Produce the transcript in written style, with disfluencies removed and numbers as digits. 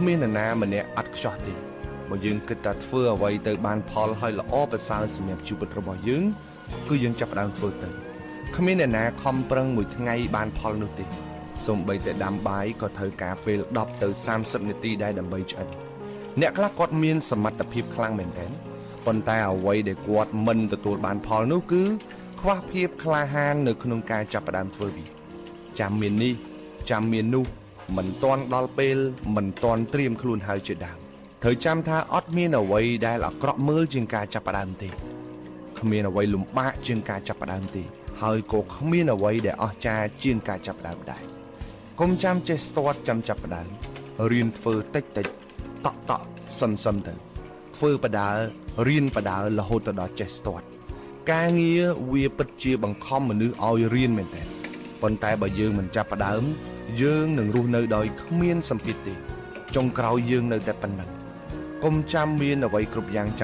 គ្មាននរណាម្នាក់អត់ខ្ចោះទេបើយើងគិតថាធ្វើអ្វីទៅបានផលហើយល្អប្រសើរសម្រាប់ជីវិតរបស់យើងគឺយើងចាប់ផ្ដើមធ្វើទៅគ្មានអ្នកណាខំប្រឹងមួយថ្ងៃបានផលនោះទេសូម្បីតែដាំបាយក៏ត្រូវការពេល10ទៅ30នាទីដែរដើម្បីឆ្អិនអ្នកខ្លះគាត់មានសមត្ថភាពខ្លាំងមែនទែនប៉ុន្តែអ្វីដែលគាត់មិនទទួលបានផលនោះគឺខ្វះភាពក្លាហាននៅក្នុងការចាប់ផ្ដើមធ្វើវាចាំមាននេះចាំមាននោះមិនទាន់ដល់ពេលមិនទាន់ត្រៀមខ្លួនហើយជាដើមត្រូវចាំថាអត់មានអ្វីដែលអាក្រក់មើលជាងការចាប់ផ្ដើមទេ គ្មានអ្វីលំបាកជាងការចាប់ផ្ដើមទេហើយក៏គ្មានអ្វីដែលអស្ចារ្យជាងការចាប់ផ្ដើមដែរកុំចាំចេះស្ទាត់ចាំចាប់ផ្ដើមរៀនធ្វើតិចតិចតក់តក់សឹមសឹមទៅធ្វើបដារៀនបដារហូតទៅដល់ចេះស្ទាត់ការងារវាពិតជាបង្ខំមនុស្សឲ្យរៀនមែនតើប៉ុន្តែបើយើងមិនចាប់ផ្ដើមយើងនឹងរស់នៅដោយគ្មានសម្ពាធទេចុងក្រោយយើងនៅតែប៉ុណ្ណឹងកុំចាំមានអ្វីគ្រប់យ៉ាងចាំ